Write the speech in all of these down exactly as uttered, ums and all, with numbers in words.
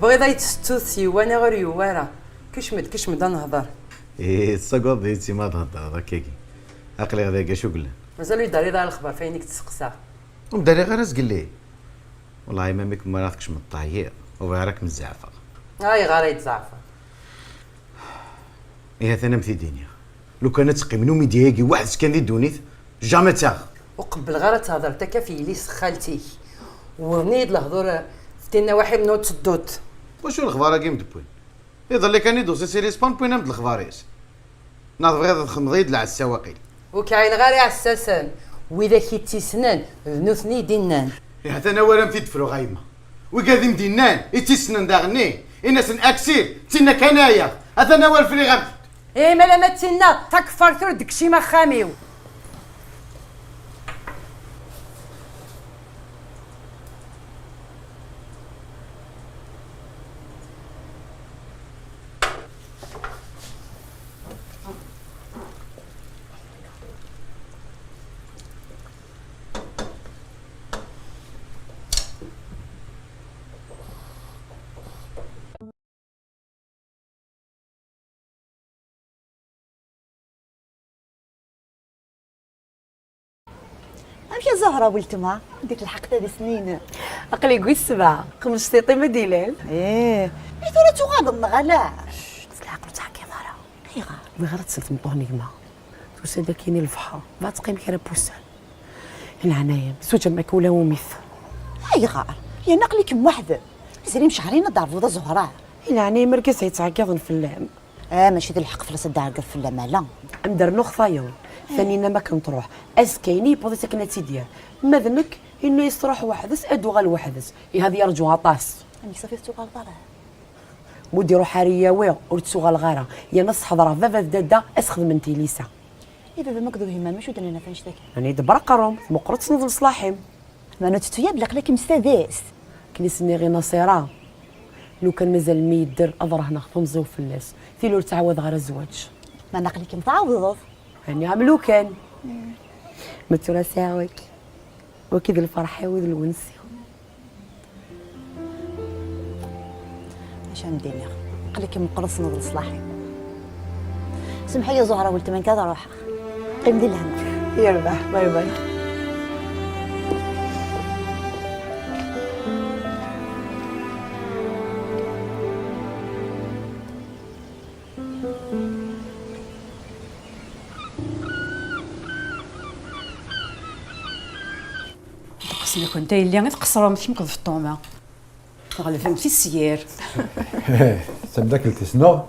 Bɣiḍ ad yi-tessettuḍ s yiwwa neɣ ur yewwa ara? Kecm-d, kecm-d ad nehḍer. Ih, tessagadeḍ-iyi-tt ma ad theddreḍ akkagi. Aql-i dagi acu yellan. Mazal ur yi-d-terriḍ ara lexbar f ayen i k-d-sseqsaɣ. Ur m-d-rriɣ ara zgelli. Wellah ma mi kem-walaɣ tkecmeḍ teɛyiḍ, ur bɣiɣ ara kem-zeɛfeɣ. Ayɣer ay d-zeɛfeɣ? Ihi atan a m-t-id-iniɣ. Lukan ad teqqimen umidya-agi weḥd-s kan di ddunit, jamais ad tt-aɣeɣ. Ur qebbleɣ ara ad thedreḍ akka f yelli-s xalti-k. Wwḍen-iyi-d lehdur f tinna waḥi n ur ttedduḍ. Wacu lexbar-agi i m-d-wwin? Iḍelli kan i d-usiɣ si Lispan, wwin-am-d lexbar-is. Neɣ tebɣiḍ ad txedmeḍ-iyi-d lɛessa waqil? Ur k-ɛileɣ ara iɛessasen. Widak i tt-issnen, d nutni i d-innan. Ihi atan awal a m-t-id-fruɣ a yemma. Wigad i m-d-innan, i tt-issnen daɣenni, in-asen Aksil, d tinna kan aya. Atan awal friɣ-am-t-id. Ihi ma lama d tinna, takeffart ur d-kcim axxam-iw. Amek a Zahra weltma? Anda telḥeq tadist-nni-inem? Aql-i deg wis sebɛa. Xemsṭiṭi ma d-ilal. Ih. I tura tuɣaleḍ neɣ ala? Cct, s leɛqel ur ttɛeggiḍ ara. Ayɣer? Bɣiɣ ara tsel tmeṭṭuht n gma. Tusa-d akkin i lebḥer. Bɣa teqqim kra n wussan. I leɛnaya-m, suǧem akk ula umit. Ayɣer? Yan aql-ikem weḥd-m. Mazal imcehrin ad d-tɛerḍeḍ a Zahra. I leɛnaya-m, argaz ay yettɛeggiḍen fell-am. Ah, mačči d lḥeqq fell-as ad d-ɛeggeḍ fell-am, ala. Am d-rnuɣ tayeḍ. Tanina ma akken truḥ, azekka-ini yewweḍ-itt akken ad tt-id-yerr. Ma d nekk, inna-yas truḥ weḥd-s, ad d-tuɣal weḥd-s. Ihi ad yerǧu aṭas. Amek safi tettuɣaleḍ ara? Ma ur d-iruḥ ara iyawi, ur ttuɣaleɣ ara. Yerna ad s-ḥeḍreɣ baba d dada, ad s-xedmen tilisa. I baba-m akked uhimam, acu d-nnan ɣef annect-agi? Ani-d berqerrum, tmeqqret tessneḍ leṣlaḥ-im. Meɛna tettu ya belli aql-ikem s tadist. Akken i s-nniɣ i Naṣira, lukan mazal mi yedder ad rahneɣ temẓi-w fell-as, tili ur ttɛawadeɣ ara zzwaǧ. Meɛna aql-ikem tɛawdeḍ. Ani am lukan. Ma tura sɛiɣ waki. Waki d lferḥ-iw d lwens-iw. Acu am d-iniɣ? Aql-ikem meqqret tessneḍ leṣlaḥ-im. Semḥ-iyi a Zahra weltma-k, ad ruḥeɣ. Qqim di lehna. Yerbeḥ, bye bye. Ddeqs-nkent a yelli i tqeṣṣremt kemm d Feṭṭuma. Tɣelbemt i ssyir. D tameddakelt-is, neɣ?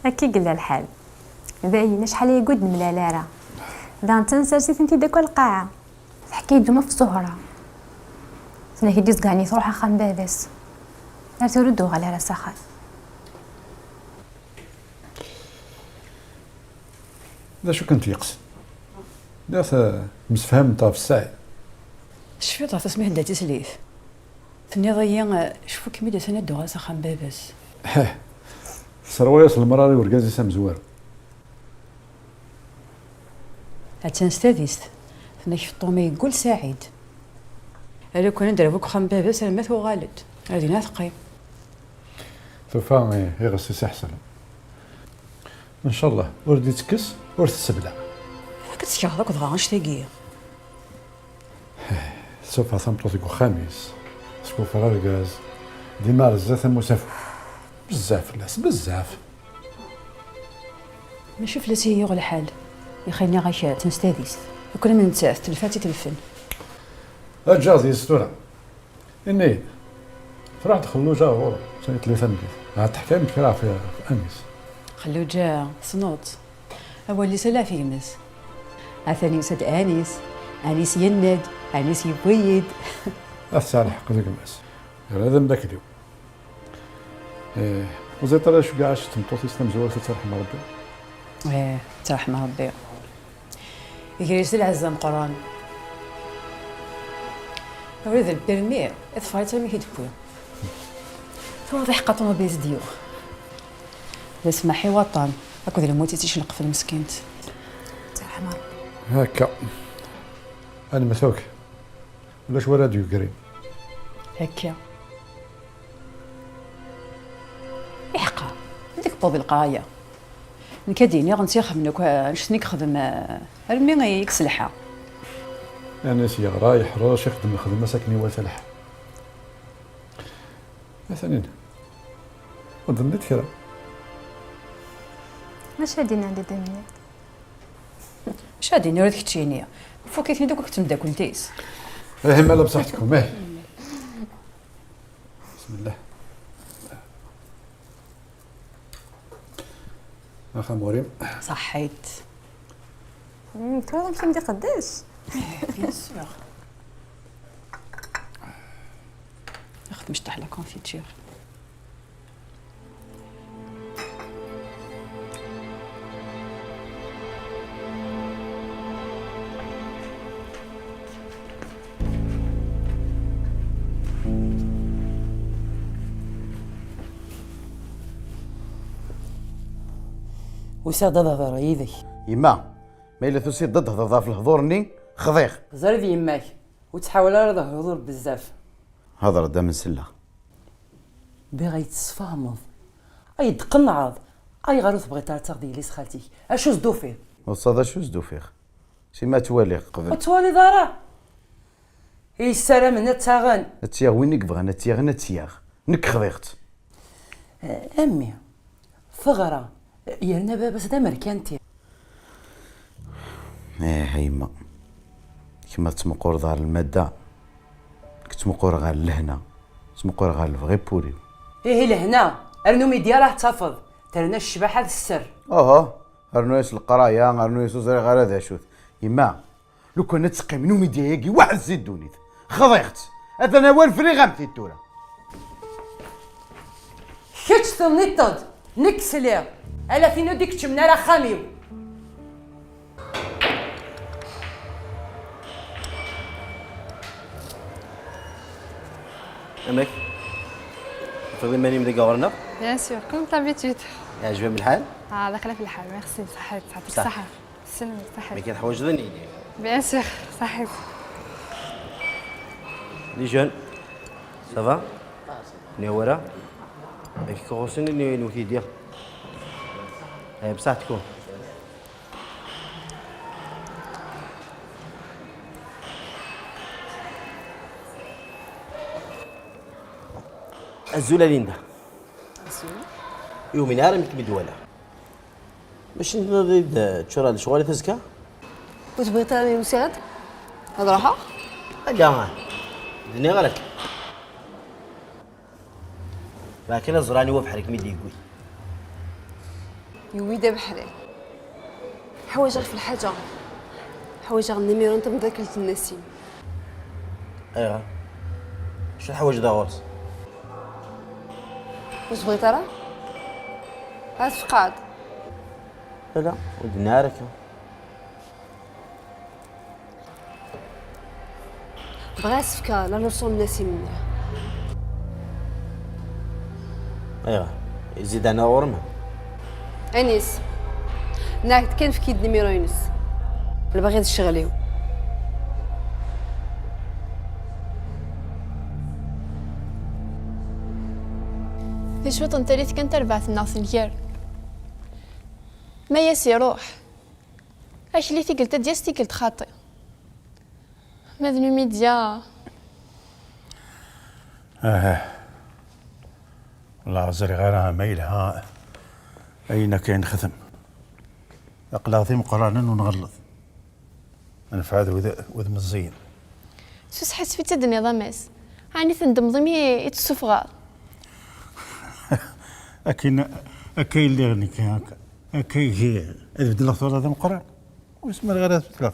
Akka i yella lḥal. Dayen, acḥal aya ur d-nemlal ara. Daɣen d tansart i tent-id akk a lqaɛa. Teḥka-yi-d uma f Zuhra. Tenna-k-id izga ɛni truḥ axxam baba-s. Ar tura ur d-tuɣal ara s axxam. D acu kan t-yeqsen. Nniɣ-as, eh, msefhament ɣef ssaɛa. Tecfiḍ ɣef asmi i d-tesliḍ? Tenniḍ-iyi, eh, cfu kem-id atan ad d-tuɣal s axxam baba-s. Tesserwa-yas lemrar i urgaz-is amezwaru. Attan s tadist. Tenna-k Feṭṭuma yeggul Saɛid. Ala kan ad d-terbu deg uxxam n baba-s arma tuɣal-d. Ar dinna teqqim. Tufa i-, iɣes-is iḥesren. Ncallah, ur d-ittekkes, ur t-tessebla. Amek ad tkerheḍ akk dɣa annect-agi? Tessufeɣ tameṭṭut deg uxxam-is, teskufer argaz, dima ar zdat am usafu. Bezzaf fell-as, bezzaf. Mačči fell-as i yuɣ lḥal. Ixi nniɣ-ak, attan s tadist. Akk am nettat, telfa ad tt-id-telfen. Aǧǧaɣ deg-s tura. Ini-yi-d, truḥ-d Xelluǧa ɣur-m, sani telli tameddit. Ahat teḥka-am-d kra ɣef, ɣef Anis. Xelluǧa, tessneḍ-tt. Awal-is ala ɣef gma-s. Atan yusa-d Anis. Anis yenna-d, Anis yewwi-yi-d. Ad tesɛa lḥeqq d gma-s. Yerna d ameddakel-iw. Eh, ur ẓriɣ ara acu i iɛac d tmeṭṭut-is tamezwarut, ad tt-yerḥem Rebbi. Eh, ad tt-yerḥem Rebbi. Iger-is d lɛezz ameqqran. Ula d lpirmi, iḍfer-itt armi i t-id-tewwi. Tura d aḥeqq aṭumubil i s-d-yuɣ. D asmaḥ i waṭṭan, akked lmut i tt-icelqef lmeskint. Ad tt-yerḥem Rebbi. Akka. Ad nemmet akk. Ulac wara d-yegrin. Akka. Ṭṭuḍ lqaya. Nekk ad d-iniɣ, netta ixedmen akk annect-nni i yexdem, eh, armi i yekkes lḥa. Anas yeɣra, yeḥṛec, ixeddem lxedma-s akken iwata lḥal. A Tanin, ur d-tenniḍ kra. Maca ad d-iniɣ di damiya. Maca ad d-iniɣ ur d keččini. Fukit-ten-id akk akked temdakelt-is. Ihi ma la bṣaḥetkum, eh. Bismillah. Ax a Murim. Ṣaḥḥit. Mm, tura amek i m-d-iqeddes? Bien sûr. Xdem cṭeḥ la confiture. Usiɣ-d ad hedreɣ yid-k. Yemma, ma yella tusiḍ-d ad thedreḍ ɣef lehdur-nni, xḍiɣ. Ẓer d yemma-k, ur ttḥawal ara ad hedreḍ bezzaf. Hedreɣ-d am nsella. Bɣiɣ ad yi-d-tesfehmeḍ, ad yi-d-tqennɛeḍ, ayɣer ur tebɣiḍ ara ad taɣeḍ yelli-s xalti-k? Acu s-d-tufiḍ? Ur tesɛiḍ acu s-d-ufiɣ. Si ma twaliɣ qbel. Ur twaliḍ ara? I yessaramen ad tt-aɣen. Ad tt-yaɣ win i yebɣan ad tt-yaɣen, ad tt-yaɣ. Nekk xḍiɣ-tt. Eh, a mmi, teɣra, yerna baba-s d amerkanti. Ih, a yemma. Kemm ad tettmuqureḍ ɣer lmadda, nekk ttmuqureɣ ɣer lehna, ttmuqureɣ ɣer lebɣi n wul-iw. Ihi lehna, rnu mi d-ara tafeḍ, terna ccbaḥa d sser. Aha, rnu-yas leqraya, rnu-yas ur ẓriɣ ara d acu-t. Yemma, lukan ad teqqim Numidya-agi weḥd-s di ddunit. Xḍiɣ-tt. Atan awal friɣ-am-t-id tura. Kečč tenniḍ-d, nekk sliɣ. Ala tin ur d-ikeččmen ara axxam-iw. Amek? Tufiḍ iman-im deg ɣur-neɣ? Bien sûr, comme d'habitude. Iɛǧeb-am lḥal? Ah, d axlaf lḥal, merci, ṣaḥit, ṣaḥit, ṣaḥit. Tesnem, ṣaḥit. Mi kan teḥwaǧeḍ ad nili. Bien sûr, ṣaḥit. Les jeunes, ça va? Newwara? Ak kuɣusin ni nwet-id. Eh, bṣaḥetkum. Azul a Linda. Azul. Yumin ara mi kem-id-wala. Mačči tenniḍ-id, eh, ččureɣ lecɣal i tazekka? Ur tebɣiḍ ara ad usiɣ-d? Ad ruḥeɣ? Ala, d-nniɣ ara-k. Lakin ad ẓran i wabḥer-ik mi d-yewwi. Yewwi-d abeḥri. Ḥwajeɣ ɣef lḥaǧa. Ḥwajeɣ nimiru n temdakelt n Nasim. Ayɣer? Acu teḥwajeḍ ɣur-s? Ur tebɣiḍ ara? Ad tfeqɛeḍ. Ala, ur d-nniɣ ara akka. Bɣiɣ ad s-fkeɣ la leçon n Nasim-nni. Ayɣer? Izid ɛna ɣur-m? Anis, nniɣ-ak-d kan efk-iyi-d nimiru-ines. Lbaɣi d ccɣel-iw. Di cwiṭ n tallit kan tarbaɛt-nneɣ tenger. Ma yas iruḥ. Akli tikkelt ad d-yas tikkelt xaṭi. Ma d Numidya. Aha. Wallah ur ẓriɣ ara ma yelha ayen akka i nexdem. Aql-aɣ d imeqqranen ur nɣelleḍ. Nefɛed wid, wid meẓẓiyen. Susḥasef-itt ad d-tiniḍ a Mass. Ɛni tendemḍ imi i tt-tessufɣeḍ? Akken akka i lliɣ nekk, akka, akka i giɣ. Ad beddleɣ tura d ameqqran? Ur zmireɣ ara ad beddleɣ.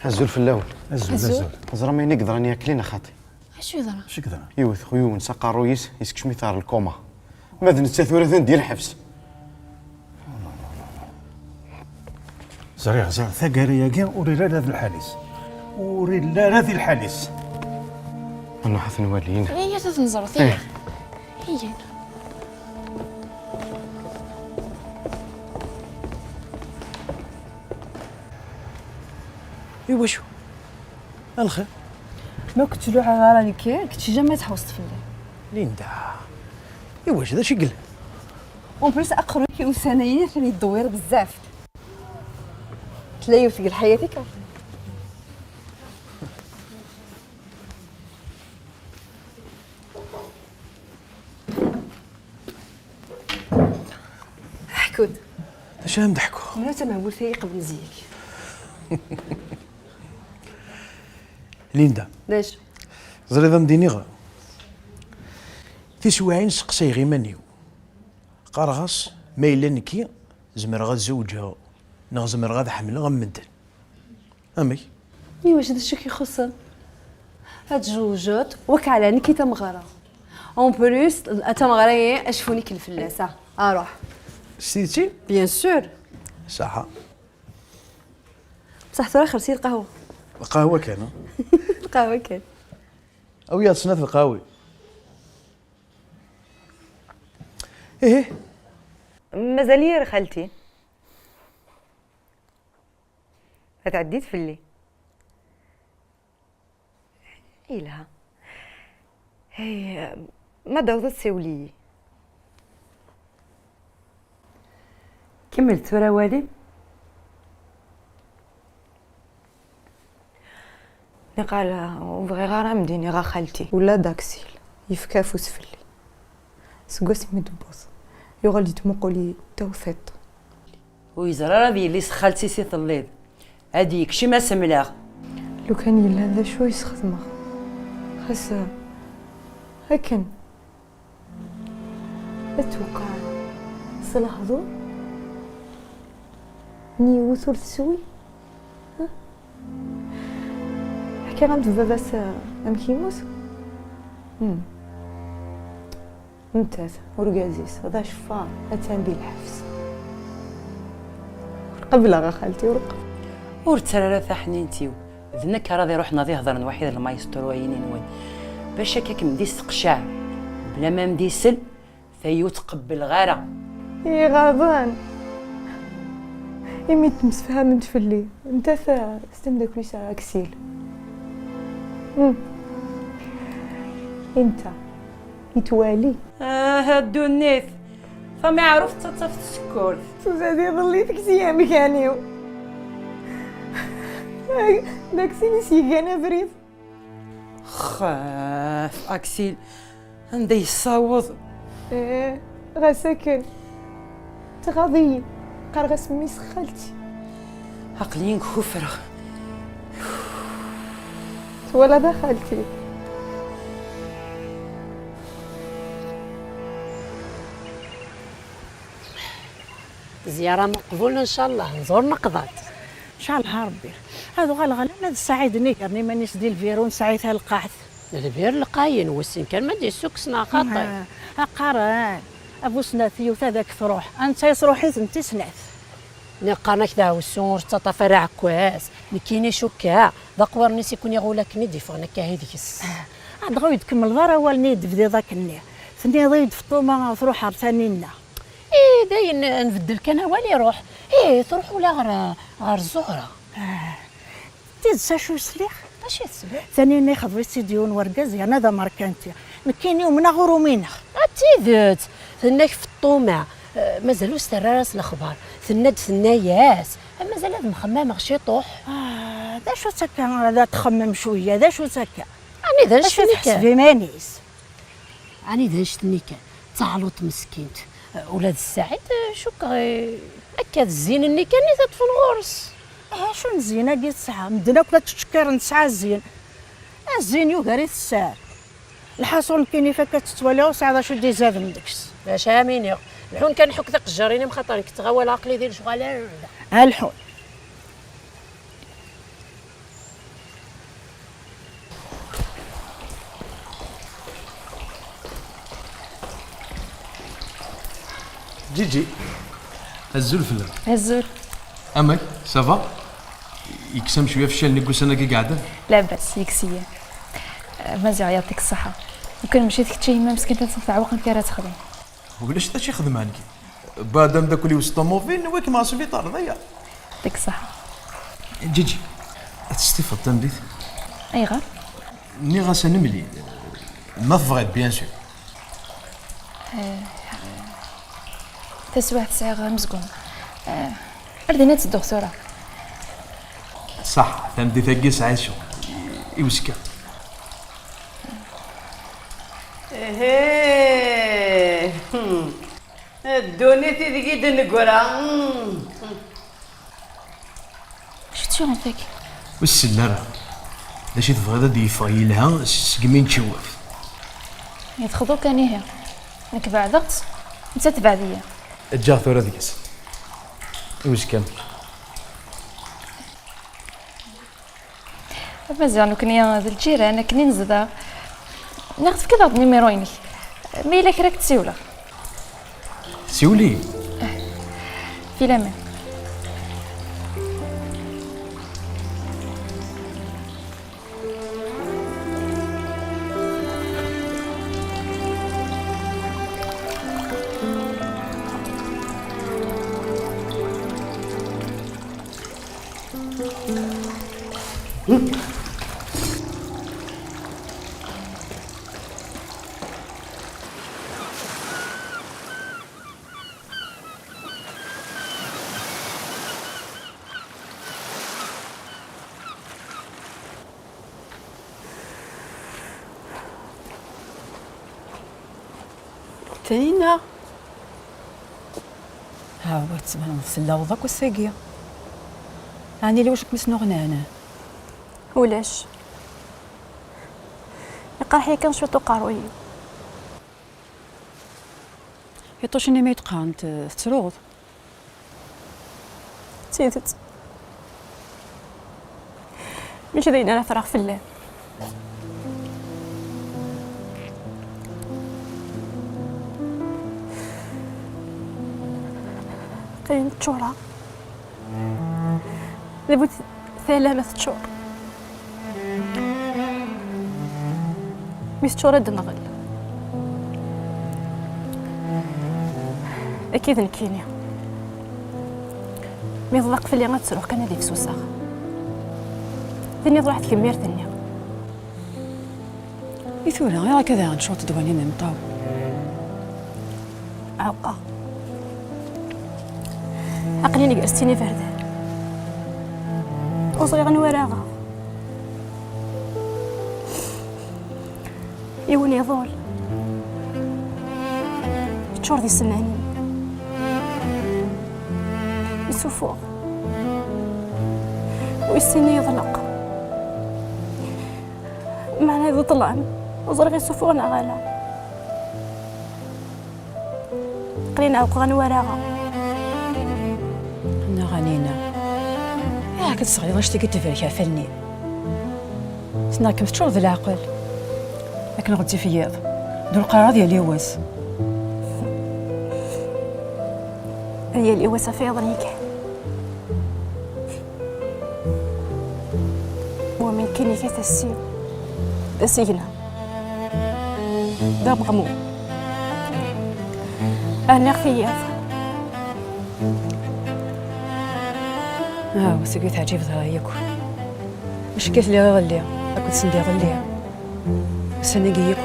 Azul fell-awen. Azul, azul. Azul. Teẓram ayen i yeḍran i Akli neɣ xaṭi? Acu yeḍran? Acu yeḍran? Iwet yiwen s aqerruy-is, yeskcem-it ɣer lkuma. Ma d netta tura atan di lḥebs. Ẓriɣ, ẓriɣ, taggara-agi ur illa ara d lḥal-is. Ur illa ara di lḥal-is. Nruḥ ad t-nwali, ina. Iyyat ad t-nẓret, iyyat. Iyyat. Iwacu? Alxir? Ma ur k-ttluɛiɣ ara nekki, kečč jamais tḥewṣeḍ fell-i. Linda, iwacu d acu i yellan? En plus, aqerruy-ik ussan-agi atan yeddewwir bezzaf. Tella yiwet deg lḥayat-ik? Ḥku-d. D acu ara m-d-ḥkuɣ? Mla tamehbult-agi qbel zik. Linda. D acu? Ẓriḍ, ad m-d-iniɣ, tiswiɛin seqsayeɣ iman-iw. Qqareɣ-as, ma yella nekki, zemreɣ ad zewǧeɣ, neɣ zemreɣ ad ḥemmleɣ am medden. Amek? Iwacu d acu i k-ixuṣṣen? Ad tzewǧeḍ, wak ɛla nekk i tameɣra. En plus, a tameɣra-yi, acfu-nni-k fell-as, ah, aruḥ. S tidet-i? Bien sûr. Saḥa. Bṣaḥ tura xerṣi lqahwa. Lqahwa kan, ah? Lqahwa kan. Awi-yaɣ-d snat lqahwi. Ihi. Mazal-iyi ar xalti. Ad tɛeddiḍ fell-i. Ilha. Hey, ma d-awḍeḍ siwel-iyi. Kemmel tura awal-im. Niqal, ur bɣiɣ ara ad m-d-iniɣ a xalti. Ula d Aksil yefka afus fell-i. Seg wasmi d-tewweḍ, yuɣal yettmuqul-iyi d tawfiṭ. Ur yeẓri ara ad yili s xalti si telliḍ. Ad yekcem asemleɣ. Lukan yella d acu i s-xedmeɣ, xas akken ad tewqeɛ s lehdur n yiwet ur teswi. Ḥkiɣ-am-d baba-s amek yemmut? Hmm. Nettat, urgaz-is, d aceffar, atan di lḥebs. Ur qebbleɣ a xalti, ur qebbleɣ. Ur ttarra ara taḥnint-iw. D nekk ara d-iruḥen ad ihedren waḥid lmaestro-ayini-nwen. Bac akka kem-d-isteqcaɛ, bla ma m-d-isel, tayi ur tqebbleɣ ara. Iɣaḍen. Imi temsefhamen-d fell-i, nettat s temdakelt-is Aksil. Hmm. Inta. Yettwali. Aha ddunit! Tamiɛruft d taṭṭaft tsekkurt. Tuzad iḍelli tekzi amkan-iw. D Aksil i s-igan abrid. Xaf, Aksil, anda yessaweḍ? Eh, ɣas akken. Tɣaḍ-iyi, qqareɣ-as mmi-s xalti. Aql-iyi nkufreɣ. Twalaḍ a xalti? Zyara meqbul, ncallah, nẓur neqḍa-tt. Ncallah a Rebbi. Ad uɣaleɣ alamma d Saɛid nnig-, iman-is di lbiru n Saɛid Talqaɛt. Lbir lqayen, wissen kan ma d-yessukkes neɣ xaṭi. Ah, aqaren, a bu snat, yiwet ad ak-truḥ, a netta yesruḥ-itent i snat. Nniɣ qqaren-ak d aɛewsu ur tettaṭṭaf ara aɛekkaz, nekkini cukkeɣ d aqwar-nni s i ken-iɣul akken i d-iffɣen akka i deg-s. Ah, dɣa ur yi-d-tkemmleḍ ara awal-nni i d-tebdiḍ akkenni. Tenniḍ-iyi-d Feṭṭuma truḥ ɣer Taninna. Ih, dayen nbeddel kan awal iruḥ. Ih, truḥ ula ɣer, ɣer Zuhra. Ah. Tidet acu i sliɣ? Acu i tesliḍ? Taninna ixḍeb-itt-id yiwen wergaz yerna d amerkanti. Nekkini umneɣ ur umineɣ. A tidet! Tenna-k Feṭṭuma, eh, mazal ur s-terri ara s lexbar. Tenna-d, tenna-yas, eh, mazal ad mxemmameɣ ciṭuḥ. Ah, d acu-tt akka ara d ad txemmem cwiya? D acu-tt akka? Anida acu tḥesb iman-is? Ɛni d annect-nni kan, d taɛluṭ meskint. Ula d Saɛid, cukkeɣ, eh, akka d zzin-nni kan i t-ṭṭfen ɣur-s. Eh, acu n zzin-agi tesɛa? Medden akk la ttcekkiren tesɛa zzin. Azzin yugar-it sser. Lḥaṣul, nekkini fakk ad tettwaliɣ ur sɛiɣ d acu d-izaden deg-s. D acu ara m-iniɣ? Lḥun kan ḥukk tiqejjarin-im, xaṭer nekk ttɣawaleɣ aql-i di lecɣal ar da. Alḥun. Ǧiǧi, azul fell-am. Azul. Amek, ça va? Yekkes-am cwiya feccal-nni deg ussan-agi iɛeddan? Labas, yekkes-iyi. Maziɣ, yeɛṭik ṣṣeḥḥa. Lukan mačči d kečč a yemma meskint ad teɛweq amek ara texdem. Ulac d acu ixdem ɛenki. Bada ameddakel-iw s ṭumubil, newwi-kem ɣer sbiṭar, d aya. Deg ṣṣeḥ. Ǧiǧi, ad testifeḍ tameddit? Ayɣer? Nniɣ-as ad nemlil. Ma tebɣiḍ, bien sûr. Taswiɛt sɛiɣ amezgun. Ar din ad tedduɣ tura. Ṣaḥ, tameddit-agi sɛiɣ ccɣel. I uzekka. Ihih. Ddunit ideg i d-neggra. Acu d tiɣent-agi? Ur s-sell ara. D acu i tebɣiḍ ad d-yeffeɣ yelha segmi nettcewwaf? Yetxeḍu kan ihi. Nekk beɛdeɣ-tt, nettat tebɛed-iyi. Eǧǧ-aɣ tura deg-s. I uzekka. A Maziɣ, nekkni d lǧiran, akken i nezdeɣ. Neɣ tefkiḍ-aɣ-d nimiru-inek. Ma yella kra, ad k-d-siwleɣ. Siwel-iyi. Filaman. Tanina. Hawa, tettbaneḍ tsellaweḍ akk ass-agi. Ɛni yella wacu kem-isnuɣnan? Ulac. Iqerḥ-iyi kan cwiṭ uqerruy-iw. Iṭucin imi ay d-qqarent, eh, tettruḍ? D tidet. Mačči d ayen ara ffreɣ fell-am. Aql-i ččureɣ. D bu tala ma teččur. Mi teččur ad d-nɣel. Akka d nekkini. Mi tḍaq fell-i ad ttruɣ kan ad ifsuseɣ. Tenniḍ ruḥ tkemmir-nni. I tura, ayɣer akka daɣen tcuɣ ddwa-nni n imeṭṭawen? Ɛewqeɣ. Aql-i nger sin iberdan. Ur ẓriɣ anwa ara aɣeɣ. Yiwen iḍul. Yeččur d isennanen. Yessufuɣ. Wissen yeḍleq. Meɛna d ṭṭlam. Ur ẓriɣ yessufuɣ neɣ ala. Aql-i ɛewqeɣ anwa ara aɣeɣ. Neɣ Anina. Ahat ad tesseɣliḍ annect-agi tebrek ɣef allen-im. Ssneɣ-kem teččureḍ d leɛqel. Akken ɣezzif yiḍ, d ulqareḍ yal yiwwas. Ad yali wass ɣef yiḍ-nni kan. Wamin kan ikat assi d asigna d ameɣmu. Rniɣ tiyiḍ. Ah, seg teɛǧibeḍ ara yakk. Mačči akka tliɣ iḍelli akked send iḍelli. Ussan-agi yakk.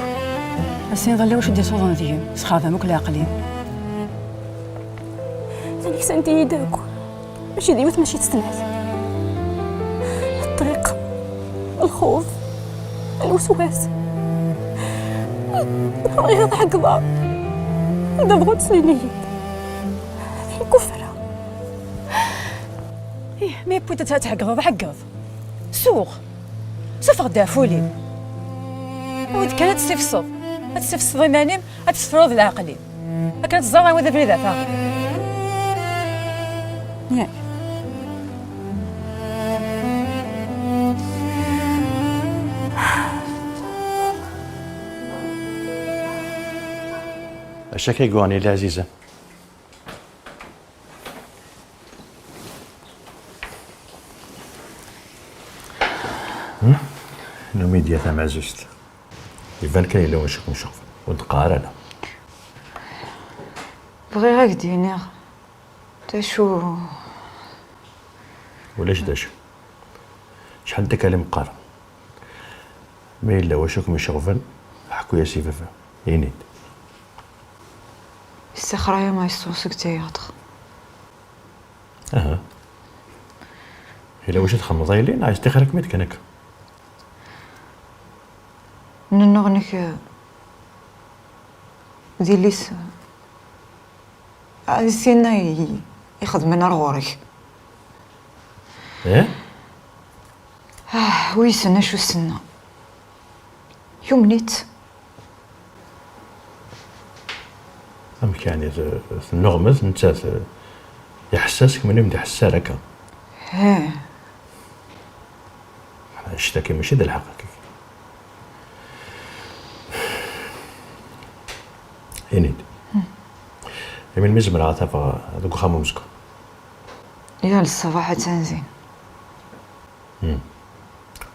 Ass-a iḍelli wacu d-isuḍen deg-i? Sxerben akk leɛqel-im. Tneksent-iyi-d akk. Mačči d yiwet, mačči d snat. Ṭṭriq, lxuf, lweswas. Bɣiɣ ad ɛeggḍeɣ. Anda bɣunt slin-iyi-d. Ad iyi-kuffreɣ. Ih, mi yewwi-d ad tɛeggḍeḍ, ɛeggeḍ. Suɣ. Sufeɣ-d ɣef wul-im. Awi-d kan ad tessifseḍ. Ad tessifseḍ iman-im, ad tessefruḍ leɛqel-im. Akken ad teẓreḍ anwa d abrid ara taɣeḍ. Yak. Acu akka i yuɣen i Lɛaziza? Hmm? Numidya tamazust. Iban kan yella wacu kem-iceɣben. Ur d-qqar ara. Bɣiɣ ad k-d-iniɣ d acu. Ulac d acu. Acḥal d akal i m-qqareɣ. Ma yella wacu kem-iceɣben, ḥku-yas i baba. Ini-d. Ttixer-iyi ma yessuɣ seg tayuṭ. Aha. Yella wacu txemmeḍ a yelli, neɣ yestixer-ikem-id kan akka? Nennuɣ-nek, eh, d yelli-s, eh, d tin ay ixedmen ar ɣur-k. Eh? Ah, wissen acu s-tenna. Yumen-itt. Amek yeɛni, t-, tennuɣem-it, nettat, eh, iḥess-as, kemmini ur m-d-iḥess ara akka? He. Annect-agi mačči d lḥeqq-agi. Ini-d. Hmm. Imi mi zemreɣ ad t-afeɣ deg uxxam umezgun? Yal ṣṣbeḥ attan din. Hmm.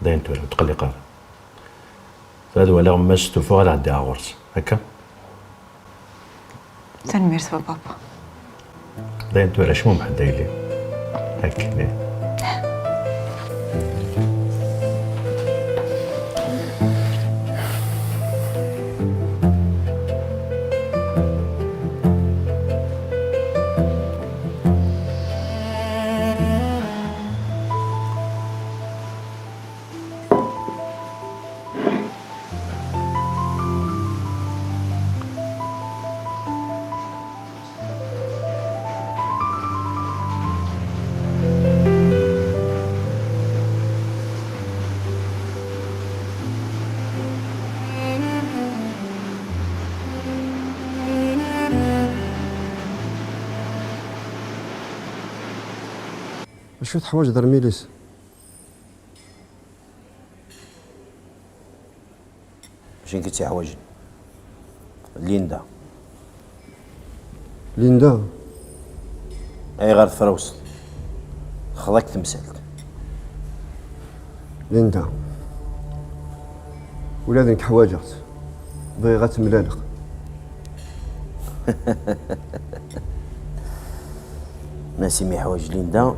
Dayen tura, ur tqelliq ara. Tura ad waliɣ ma stufuɣ ad ɛeddiɣ ɣur-s. Akka? Tanemmirt a papa. Dayen tura, acmumeḥ-d a yelli. Akken, eh. Acu teḥwaǧeḍ ar Milis? Mačči nekk i tt-iḥwaǧen. Linda. Linda? Ayɣer tefrawseḍ? Texḍa-k temsalt. Linda, ula d nekk ḥwaǧeɣ-tt. Bɣiɣ ad tt-mlaleɣ. Nassim yeḥwaǧ Linda.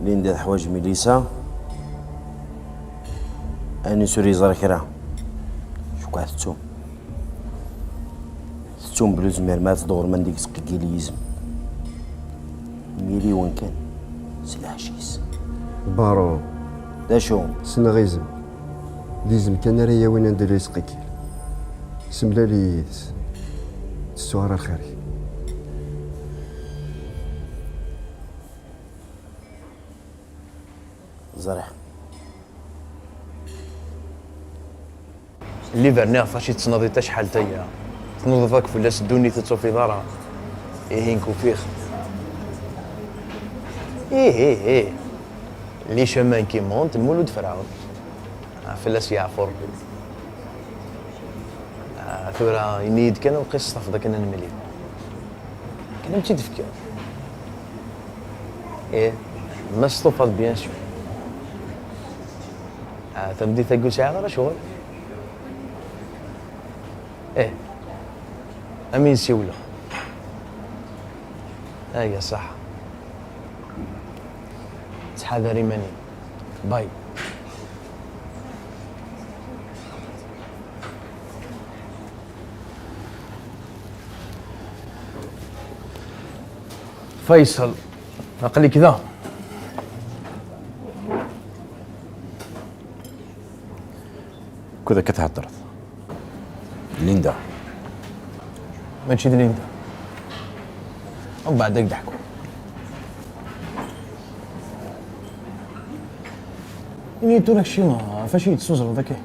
Linda teḥwaǧ Milisa. Anus ur yeẓri kra. Cukkeɣ tettum. Tettum belli ur tezmirem ad tḍewrem anda i yettqeggil yizem. Miri wen kan, s lɛecc-is. Baru. D acu? Ssneɣ izem. D izem kan ara yawin anda la yettqeggil. Semlali yid-s. Tettuɣ ara lxir-ik. Ẓriɣ. Lliber-nni ɣef wacu i tettnadiḍ tacḥalt-aya, tnuḍeḍ akk fell-as ddunit ur tt-tufiḍ ara. Ihi nekk ufiɣ-t. Ih, ih, ih. Les chemins qui montent, Lmulud Ferɛun. Ah, fell-as yeɛfu Rebbi. Ah, tura, ini-yi-d kan lqis tafeḍ akken ad nemlil. Kan am-tt-id-fkiɣ. Ih, ma testufaḍ, bien sûr. Ah, tameddit-agi ur sɛiɣ ara ccɣel. Ih, am i n-siwleɣ. Aya ṣaḥa. Ttḥadar iman-im. Bye. Faysal, aql-ik da. Wukud akka theddreḍ? Linda. Mačči d Linda. Mbeɛd ad k-d-ḥkuɣ. Ini-yi tura kečči, ɣef acu i d-tessuzureḍ akka?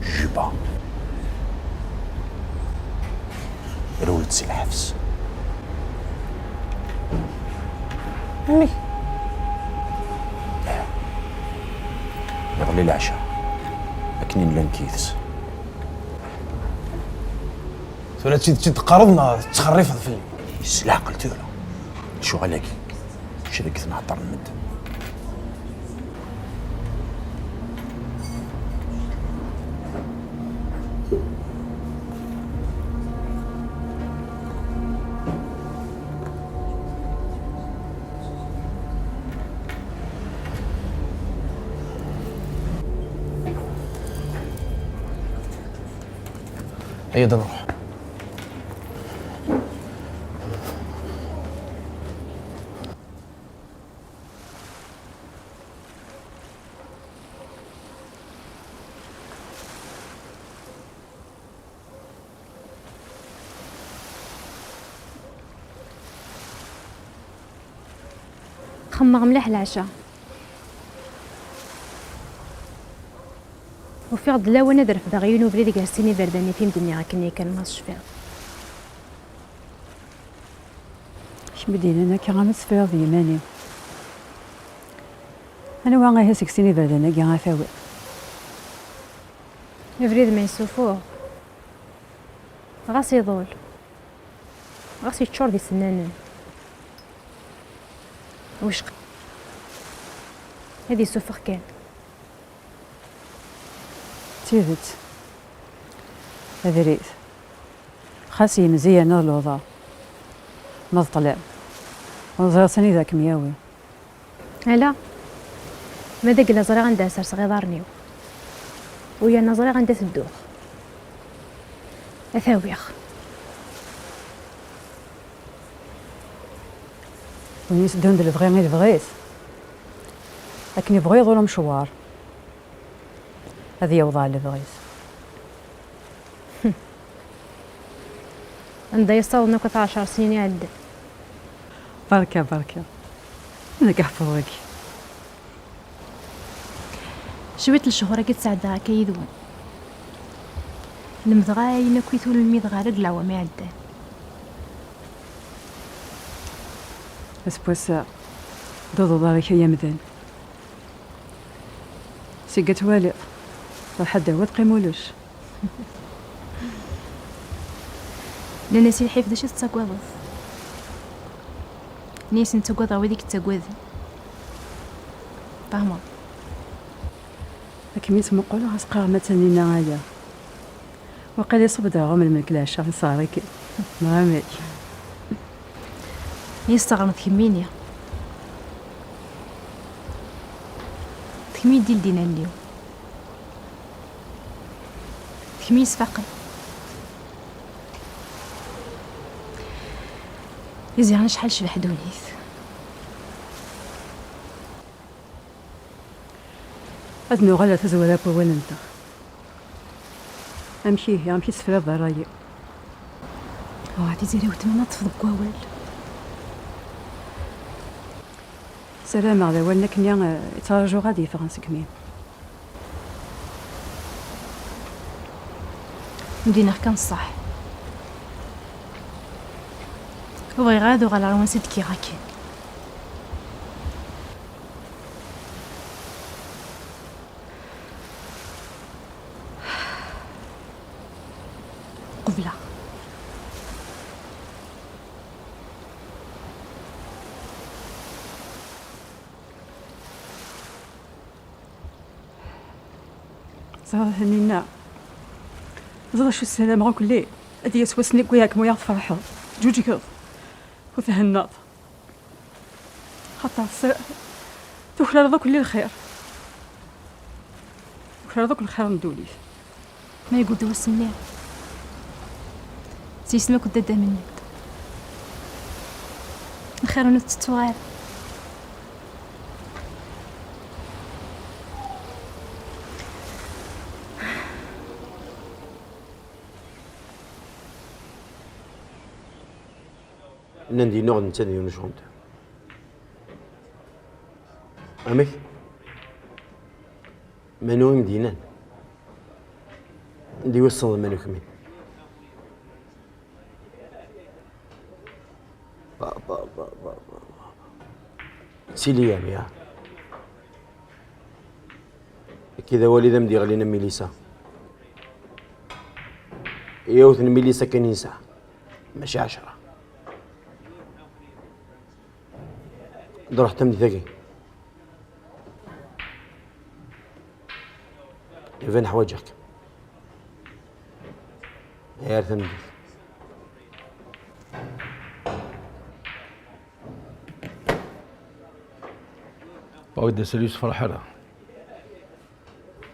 Juba. Rewlet si lḥebs. Nnek? Iḍelli leɛca, akken i nella nekk yid-s. Tura d tidet i d-teqqareḍ neɣ tettxerrifeḍ fell-i? S leɛqel tura. Lecɣal-agi, mačči deg tenhedder n medden. Ay ad nruḥ. Xemmeɣ mliḥ leɛca. Ufiɣ-d lawan ad refdeɣ yiwen ubrid gar sin iberdan i m-d-nniɣ akken yakan ma tecfiḍ. Kemm i d-yennan akka am ad tefriḍ d yiman-im. Anwa ihi seg sin iberdan-agi ara tawiḍ? Abrid ma yessufuɣ, ɣas iḍul, ɣas yeččur d isennanen. Wicqa ad yessuffeɣ kan. D tidet. Abrid. Xas yemzi yerna d luḍa. Ma d ṭṭlam. Ur ẓriɣ s anida ad kem-yawi. Ala. Ma d agla ẓriɣ anda ad serseɣ iḍarren-iw. U yerna ẓriɣ anda tedduɣ. Ad t-awiɣ. Win itteddun d lebɣi i lebɣi-s. Akken yebɣu iḍul umecwar, ad yaweḍ ɣer lebɣi-s. Anda yessaweḍ akk ɛecṛ snin iɛeddan. Berka, berka. Ad k-ḥefḍeɣ. Cwiṭ n lehdur akka i d-sɛeddaɣ akka yid-wen. Lemdeɣ ayen akk i tulmid ɣer deg leɛwam iɛeddan. Aseggas-a, d uḍuḍ ara k-yamden. Seg ad twaliḍ, ruḥ ad d-tawiḍ qim ulac. Nnan-as i lḥif d acu tettagadeḍ? Nni-asen ttagadeɣ wid i yettagaden. Fehmeḍ? Akken mi tt-muquleɣ, as qqareɣ ma d Taninna aya. Waqil iṣubb-d ɣur-m lmelk leɛca, nesɣer-ik. Neɣ amek? Yesseɣren d kemmini. D kemm i d-ildin allen-iw. D kemm i yesfaqen. I ziɣen acḥal tecbeḥ ddunit. Ad nuɣal ar tazwara n wawal-nteɣ. Amek ihi, amek i tefriḍ ṛṛay-iw? Wah, Tiziri, weltma-m ad teṭṭef deg wawal. Ssarameɣ d awalen akkenni, eh, i ttṛajuɣ ad yeffɣen seg imi-m. Mdin-ak kan ṣṣeḥ. Ur bɣiɣ ara ad uɣaleɣ ar wansi d-kkiɣ akken. Qebleɣ. Ẓriɣ a Taninna, ẓriɣ acu ssarameɣ akk lli ad d-yas wass-nni n wiyaḍ tferḥeḍ, tǧuǧgeḍ, u thennaḍ. Xaṭer s-, tuklaleḍ akk lli lxir. Tuklaleḍ akk lxir n ddunit. Ma yeggudd wass-nni, s yisem akk dadda Mennad. Lxir ur tettettuɣ ara. Nnan-d yennuɣ d netta d yiwen ucɣumter. Amek? Manu i m-d-yennan? Anda i wesseḍ manu kemmi? Ba, ba, ba, ba, ba, ba. Sili ya, ya. Akka d awal i d am-d-yeɣlin am Milisa. Yiwet n Milisa kan i nesɛa, mačči ɛecra. Ad ruḥ tameddit-agi. Iban ḥwaǧeɣ-kem. Ar tameddit. Awi-d asali ur tefreḥ ara.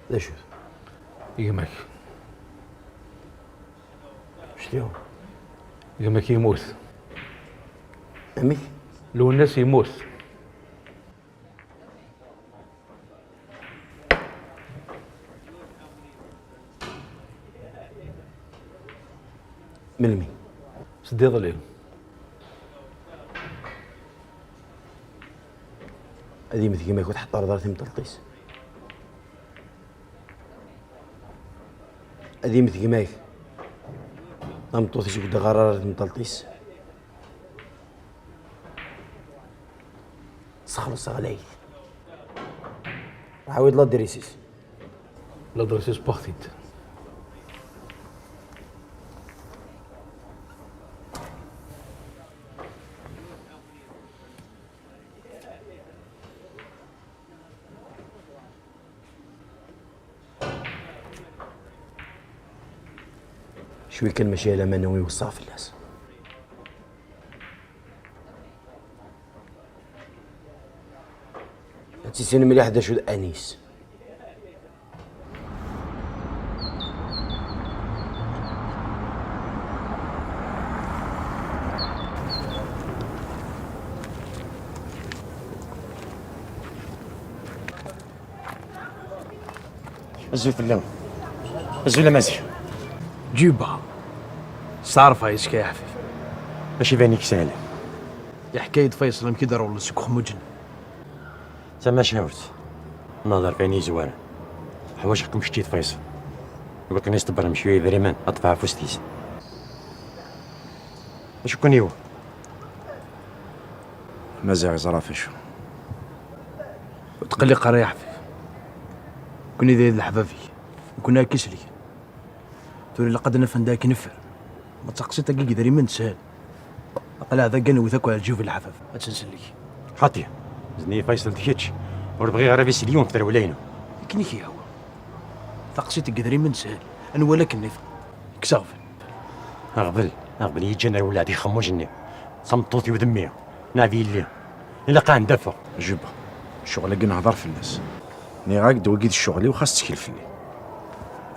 D acu-t? Gma-k. Gma-k yemmut. Amek? Lwennas yemmut. Melmi? Sdiḍli. Ad yemmet gma-k, ur tḥeṭṭreḍ ara timeṭṭelt-is. Ad yemmet gma-k. Tameṭṭut-is ur d-ɣar ara timeṭṭelt-is. Sexleṣ ɣlayet. Ɛawed ladris-is. Ladris-is wwiɣ-t-id. Cwi kan mačči ala manu i weṣṣaɣ fell-as. Ad tissinim mliḥ d acu d anis. Azul fell-am. Azul a Maziɣ. Ǧuba. Steɛṛfeɣ yes-k ay aḥbib. Mačči d ayen i isehlen. Yeḥka-yi-d Faysal amek i d-rewlen seg uxemmuǧ-nni. Tamacahut. Nehder f ayen yezwaren. Ḥwajeɣ-kem kečč d Faysal. Iwakken ad s-tebbrem cwiya idrimen, ad ṭṭfeɣ afus-is. Acu ken-yuɣ? Maziɣ yeẓra ɣef acu. Ur tqelliq ara ay aḥbib. Nekkni d leḥbab-ik. Nekkni akka i selken. Tura ilaq ad naf anda akken neffer. Ma d taqsiṭ-agi n yedrimen teshel. Aql-aɣ dagi ad newwet akk ar lǧiyub n leḥbab. Ad tt-nsellek. Xaṭi, zedni Faysal d kečč. Ur bɣiɣ ara ad isel yiwen f trewla-inu. Akken i k-yehwa. Taqsiṭ n yedrimen teshel. Ad nwali akken nifeq. Kkes aɣbel. Aɣbel, aɣbel yeǧǧan ar welleh di xemmuj-nni. D tameṭṭut-iw d mmi. Neɣ d yelli. Ilaq ad wen-d-afeɣ. Juba, ccɣel-agi nehḍer fell-as. Nniɣ-ak-d wagi d ccɣel-iw, xas ttkel fell-i.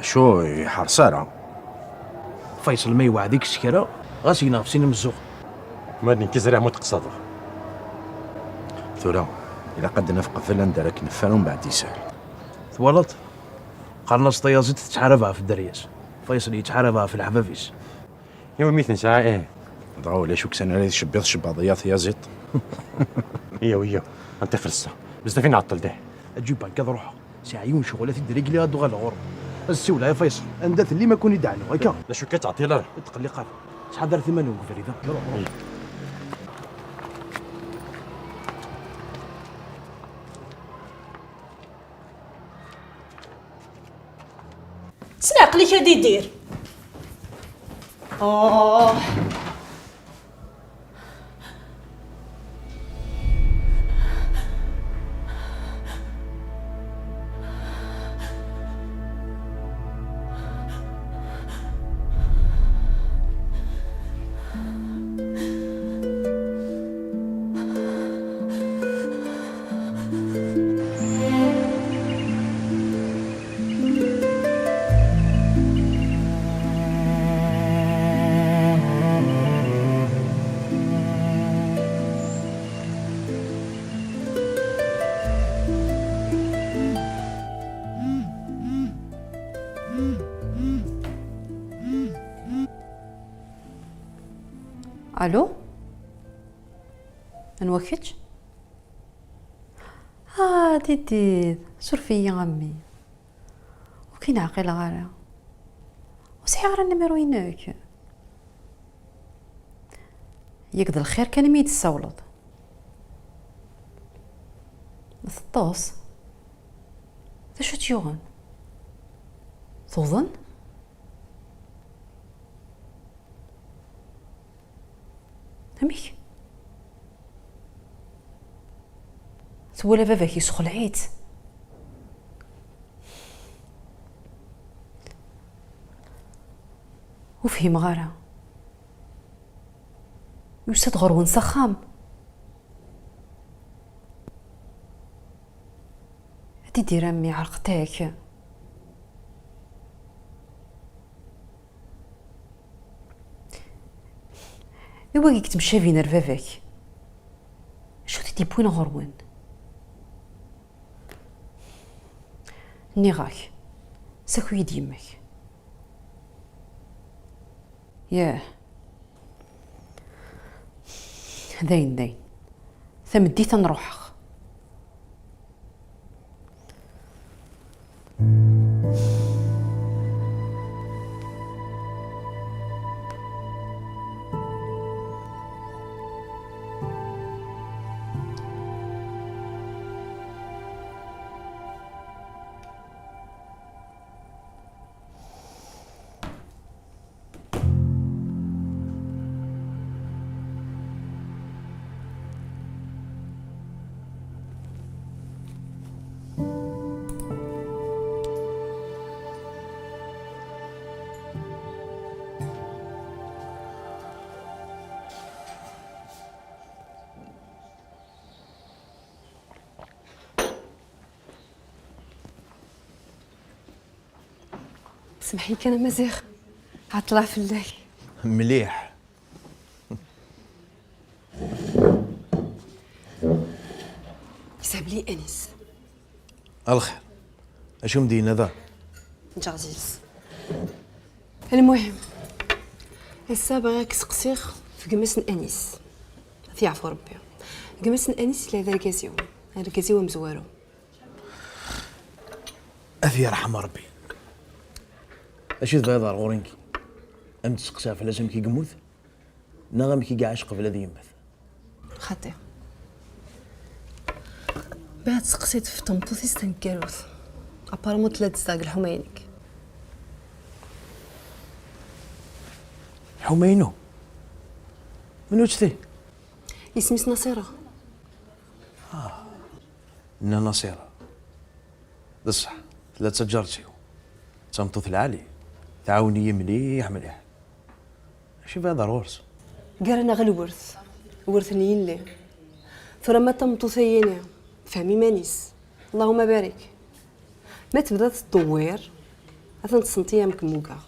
Acu, iḥres ara. Faysal ma yewɛed-ik s kra, ɣas gneɣ f sin imeẓẓuɣen. Ma d nekk i ẓriɣ ma ur d-qsadeɣ. Tura, ilaq ad d-naf qbel anda ara k-neffer, umbeɛd yeshel. Twalaḍ? Qqaren-as tayaziḍt tettḥarab ɣef dderya-s. Faysal yettḥarab ɣef leḥbab-is. Iwimi i t-nesɛa, ih. Dɣa ulac uksan ara tcebbiḍ cebbaḍ-iyi a tyaziḍt. Iyyaw, iyyaw, ad nṭixer ssa. Bezzaf i nɛeṭṭel deh. Aǧu bank ad ruḥeɣ. Sɛiɣ yiwen ccɣel ad t-id-régler ad d-uɣaleɣ ɣur-m. Ad ssiwleɣ i Faysal. Anda tellim ad ken-id-ɛnuɣ, akka? D acu kan ur ttɛeṭṭil ara. Ur tqelliq ara. Ttḥadaret iman-nwen deg ubrid-a. Ruḥ, ruḥ. S leɛqel-ik ad idir. Oh. Allô? Anwa kečč? Ah, Didid, suref-iyi a mmi. Ur k-in-ɛqileɣ ara. Ur sɛiɣ ara nnimiru-inek. Yak d lxir kan imi yi-d-tessawleḍ. Teṭṭes? D acu tt-yuɣen? Tuḍen? Amek? Twala baba-k yessexleɛ-itt. Ur fhimeɣ ara. Yusa-d ɣer-wen s axxam. Ad idir a mmi, ɛerqent-ak. I wagi yettemcabin ar baba-k? Acu t-id-yewwin ɣur-wen? Nniɣ-ak, saki-yi-d yemma-k. Yah. Dayen, dayen. Tameddit ad n-ruḥeɣ. Semḥ-iyi kan a Maziɣ, ɛeṭṭleɣ fell-ak. Mliḥ. Yesɛeb-iyi Anis. A lxir. Acu m-d-yenna da? Ǧaziz. Lmuhim, ass-a bɣiɣ ad k-seqsiɣ f gma-s n Anis. Ad t-yeɛfu Rebbi. Gma-s n Anis yella d argaz-iw. Argaz-iw amezwaru. Ad t-yerḥem Rebbi. Acu tebɣiḍ ar ɣur-i nekki? Ad m-d-steqsiɣ fell-as amek i yemmut? Neɣ amek i iɛac qbel ad yemmet? Xaṭi. Bɣiɣ ad tseqsiḍ f tmeṭṭut-is taneggarut. Apparemment tella tezdeɣ deg lḥuma-inek. Lḥuma-inu? Menwet ti? Isem-is Naṣira. Nna Naṣira. D ṣṣeḥ, tella d taǧaret-iw. D tameṭṭut lɛali. Tɛawen-iyi mliḥ, mliḥ. Acu bɣiḍ ar ɣur-s? Gar-aneɣ lwert, wert n yelli. Tura ma d tameṭṭut-ayini, fhem iman-is. Allahumma barik. Ma tebda tettdewwir, atan tessneḍ-iyi amek mmugeɣ.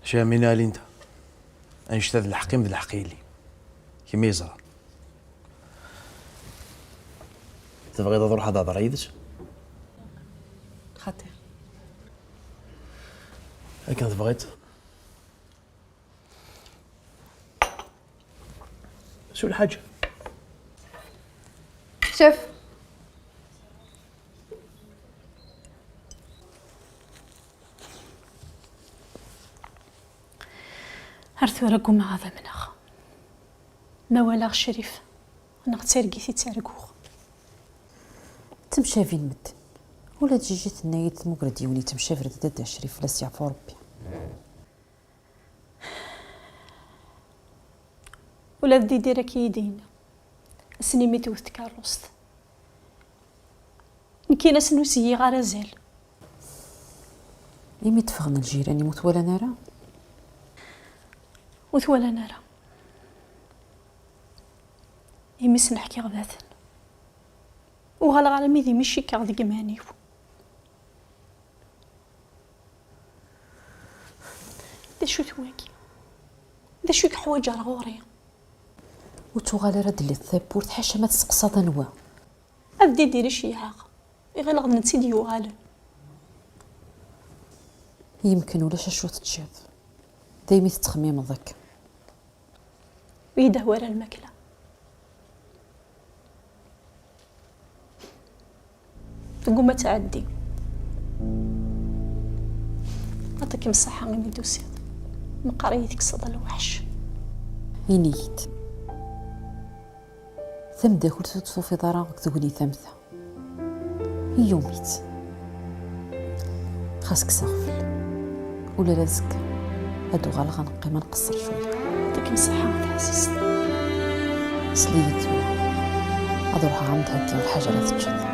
Camina a Linda, annect-a d lḥeqq-im d lḥeqq yelli. Kemm i yeẓran. Tebɣiḍ ad ruḥeɣ ad hedreɣ yid-s? Xaṭi. Akken tebɣiḍ. Su lḥaǧa. Šef. Ar tura ggumaɣ ad amneɣ. Ma walaɣ Crif, neɣ d targit i ttarguɣ. Ttemcabin medden. Ula d Jiji tenna-yi-d tmuger-d yiwen yettemcabi d Dda Crif, la s-yeɛfu Rebbi. Ula d Didir akka i yi-d-yenna. Ass-nni mi tewwet tkeṛṛust. Nekkin ass-nni ur s-giɣ ara azal. Imi d-ffɣen ljiran-im ur t-walan ara? Ur t-walan ara. Imi s-neḥkiɣ d aten. Uɣaleɣ armi d imi cikkeɣ deg iman-iw. D acu-t wagi? D acu i yeḥwaǧ ar ɣur-i? Ur tuɣal ara d-telliḍ tawwurt ḥaca ma testeqsaḍ anwa. Ad d-idir iceyyeɛ-aɣ. Iɣil d netta i d-yuɣalen. Yemken ulac acu teččiḍ. Daymi tettxemmimeḍ akka. Ur yi-d-tehwa ara lmakla. Tegguma ad tɛeddi. Yeɛṭik-im ṣṣeḥḥa imi d-tusiḍ. Meqqar i yi-tekkseḍ lweḥc. Ini-yi-d. Tameddakelt ur tt-tufiḍ ara deg tegnit am ta. Iyyum-itt. Xas kkes aɣbel. Ula d azekka, ad uɣaleɣ ad neqqim ad nqeṣṣer cwiya. Yeɛṭik-im ṣṣeḥḥa a taɛzizt. Sel-iyi-d tura. Ad ruḥeɣ ad m-d-heggiɣ lḥaǧa ara teččeḍ.